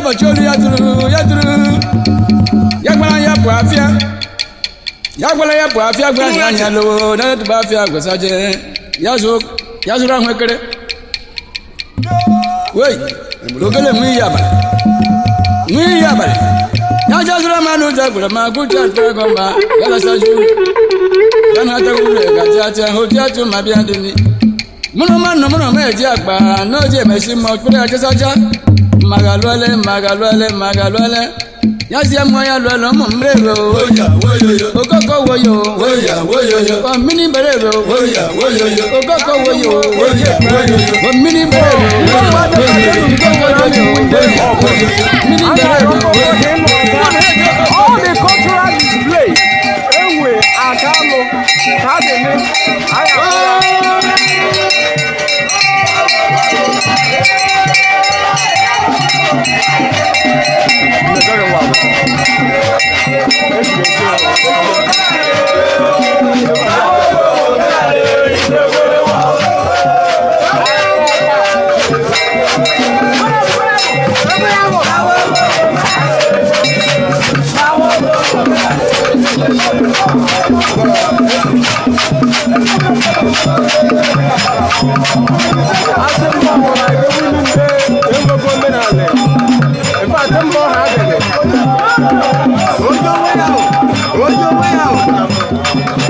Ụbọchị olu ya duru ya duru ya gwara ya pụ afịa, ya gwara ya pụ afịa, gwara ya anya lowo na tụba afịa gwesaje ya zụ ya zụrụ ahụekere wei ogele nwe iyi abalị, nwe iyi abalị ya jazụrụ ma n'ụzọ gwara ma gụcha ntụ ego mba ya lasaju ya na-ataghị ụlọ gaji acha hụ ji atụ ma bịa dị mụrụ ma nọ mụrụ ma eji akpa n'oji emesi ma okpere ya chesacha mmaga lụọle mmaga lụọle mmaga lụọle ya sie mmụọ ya lụọle ụmụ mmiri ero okoko woyo mmiri bere ero okoko woyo mmiri bere ero okoko woyo mmiri bere ero. All the cultural display enwe akalụ ka a ga-eme anyị. Asị mba ọ na-ewuli ndị enwego omenala. In fact, mba ọha adịghị. Onye onwe ya o! Onye onwe ya o!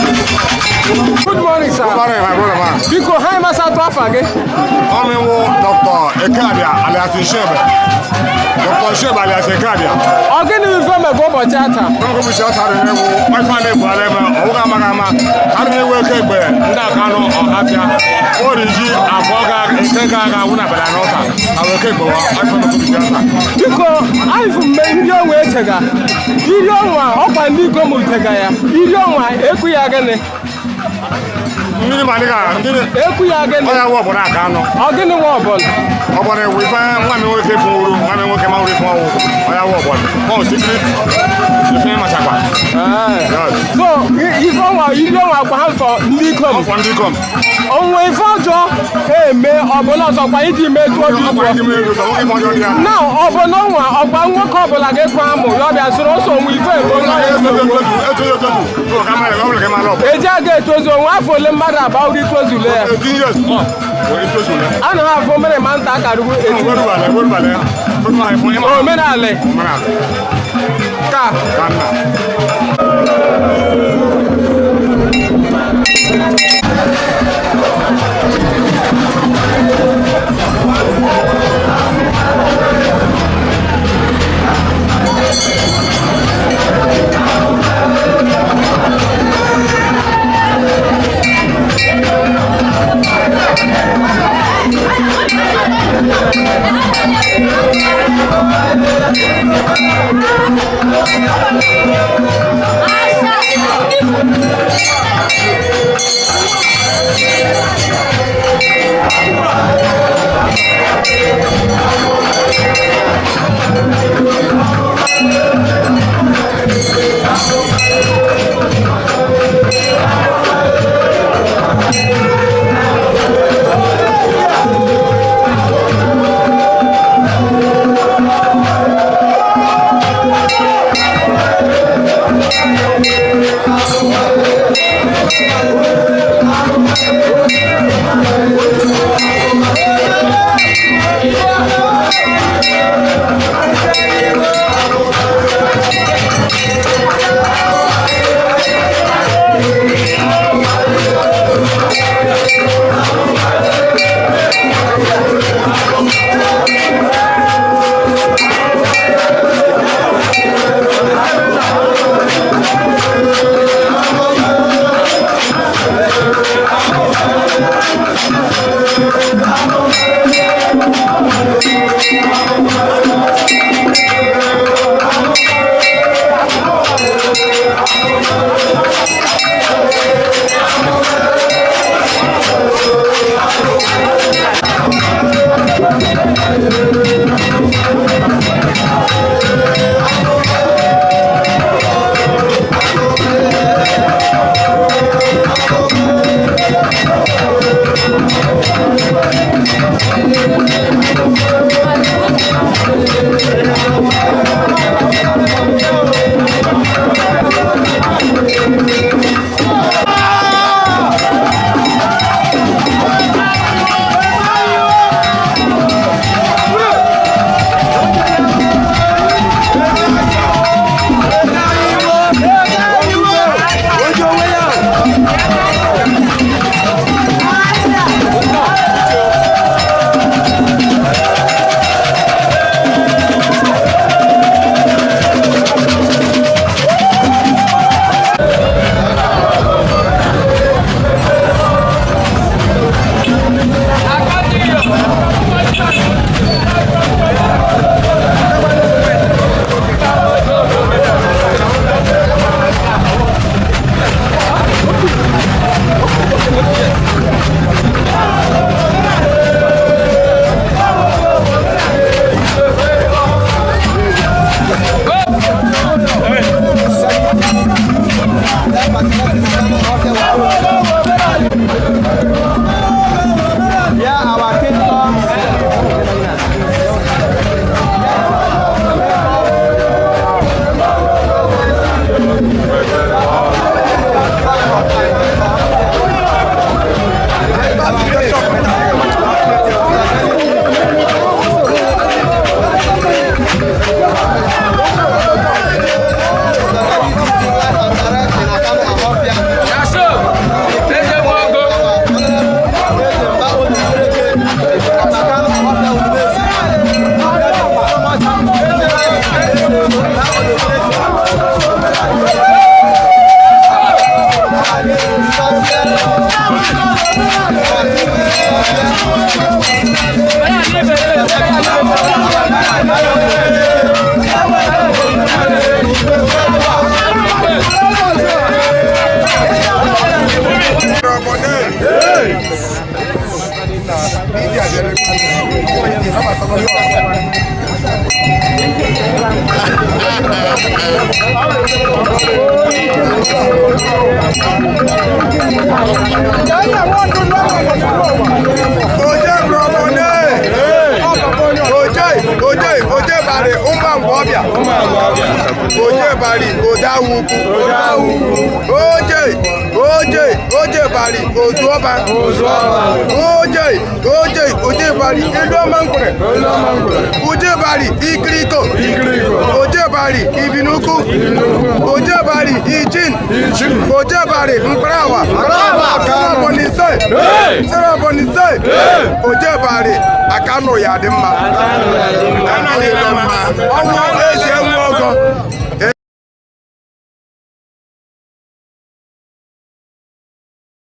Good morning, sir. Good morning, my brother man. Biko, ha ịmasatụ afa gị? Ọmịwụ Dr. Ekabia alias Nshebe. Dr. Nshebe alias Ekabia. Ọ gịnị ife mebe ụbọchị ata? Ọmụgwọ bụ isi ọta rere ewu, ọife na-egbu ala eme, ọwụghị amaghị ama. Ha rere ewu eke egbe, ndị akanụ ọhafịa. Ori ji abụọ ga eke ga aga awụ na abalị anọ taa. Awụ eke egbe wa, ọife na bụ isi ọta. Biko, anyị fụ mgbe iri ọnwa echega. Iri ọnwa ọkwa ndị ikom tega ya. Iri ọnwa ekwu ya gịnị? Mmiri ma dịka ndị Ekwu ya gịnị? ọya wụ ọbụla aka anọ. Ọ gịnị nwa ọbụla? Ọbọrọ ewu ife nwa m nwoke fún wuru, nwa m nwoke ma wuru ife ọwụ, ọya wụ ọbọrọ. Mọ sikiri, ife machakwa. Yes. So, ife ọnwa iri ọnwa kwa ha mfọ ndị ikom. Ọfọ ndị ikom. Onwe ife ọjọọ eme ọbụla ọzọkwa iji mejuo gị Ọkwa ụgwọ. ndị mmiri ụzọ, nwoke ife ọjọọ dị ya. Na ọbụla ọnwa ọkwa nwoke ọbụla ga-ekwe amụ ya ọbịa soro ọsọ onwe ife ebe onye ọbịa eji aga etozu onwe afọ ole mmadụ aba uri tozule ya. A na ha afọ mere ma nta akarụgbu eti omenala ka. Oje brọbọne. Oje oje oje bari ụmụ ọbịa. Oje bari odawu ukwu. Oje oje oje bari ozu ọba. Oje oje oje bari elu ọma nkwere. Oje bari ikiriko. Oje bari ibinukwu. Oje bari ijin. Oje bari mkparawa. Sọrọ Sọrọ oje bari akanụ ya dị mma. Ọnwụ ezi enwe ọgọ.